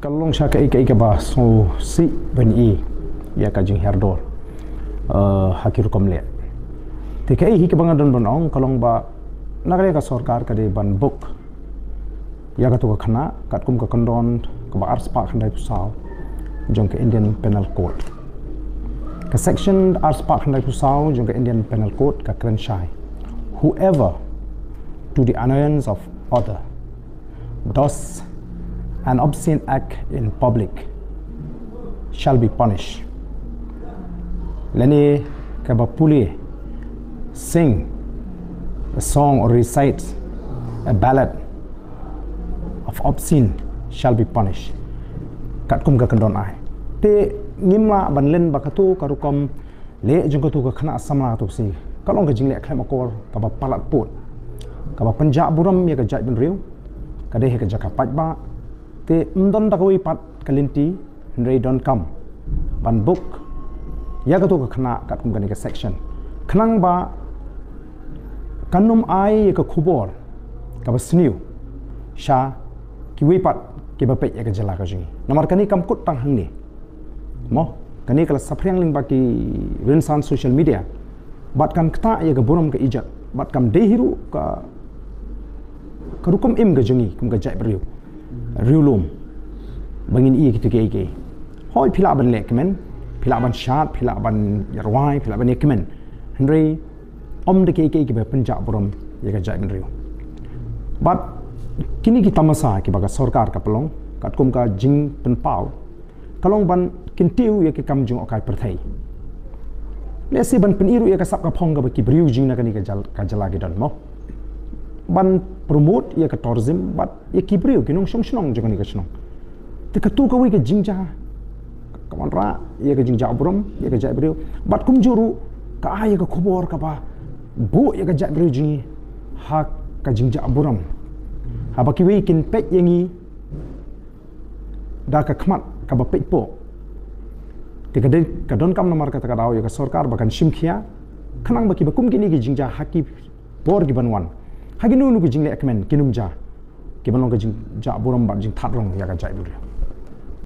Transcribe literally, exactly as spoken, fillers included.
Ka long sha kaei kaei kaba sngewsih ban i ïa ka jinghiar dor, eh, ha ki rukom leh. Te kaei hi kaba nga don ban ong ka long ba na ka liang ka sorkar ka dei ban book ïa katu ka khynnah katkum ka kyndon kaba arspah khyndaiphew saw jong ka Indian Penal Code. Ka section arspah khyndaiphew saw jong ka Indian Penal Code ka kren shai: "Whoever, to the annoyance of other, does an obscene act in public shall be punished." Lane kaba pule, sing a song or recite a ballad of obscene shall be punished. Katkum ka kyndon ai. Te ngim lah ban len ba katu ka rukom leh jong katu ka khynnah samla tu si ka long ka jingleh khlem akor kaba palat pud, kaba pynjah burom ïa ka jaitbynriew. Ka dei ha ka jaka paidbah. Te ym don da kawei pat ka lynti hynrei donkam ban book ïa katu ka khynnah katkum kane ka section, khnang ba kan ym ai ïa ka khubor kaba sniew sha kiwei pat kiba peit ïa ka jylla ka jong ngi. Namar kane kam kut tang hangne, mo, kane ka la saphriang lyngba ki rynsan social media. Bad kan ktah ïa ka burom ka ijat, bad kam dei hi ruh ka, ka rukom im ka jong ngi kum ka jaitbynriew riewlum ba ngin ïa kito kiei kiei. Hooid, phi lah ban leh kmen, phi lah ban shad, phi lah ban ïarwai, phi lah ban ïa kmen, hynrei ym da kiei kiei kiba pynjah burom ïa ka jaitbynriew. Bad kine ki tamasa kiba ka sorkar ka pynlong katkum ka jingpynpaw ka long ban kyntiew ïa ki kam jngohkai pyrthei. Lehse ban pyni ruh ïa ka sap ka phong kaba ki briew jong ngi na kane ka jyl-, ka jylla ki don, mo, ban promote ïa ka tourism bad ïa ki briew ki nongshong shnong jong kane ka shnong. Te katu kawei ka jingjia ka wanrah ïa ka jingjah burom ïa ka jaitbynriew, bad kumjuh ruh ka ai ïa ka khubor kaba buh ïa ka jaitbynriew jong ngi ha ka jingjah burom, haba kiwei kin peit ïa ngi da ka khmat kaba peit poh. Te ka dei, ka donkam namar kata ka daw ïa ka sorkar ba kan shim khia khnang ba kiba kum kine ki jingjia ha ki por ki ban wan, ha kino kino ki jingleh kmen kin ym jia, kiban long ka jingjah burom bad jingthad rong ïa ka jaitbynriew.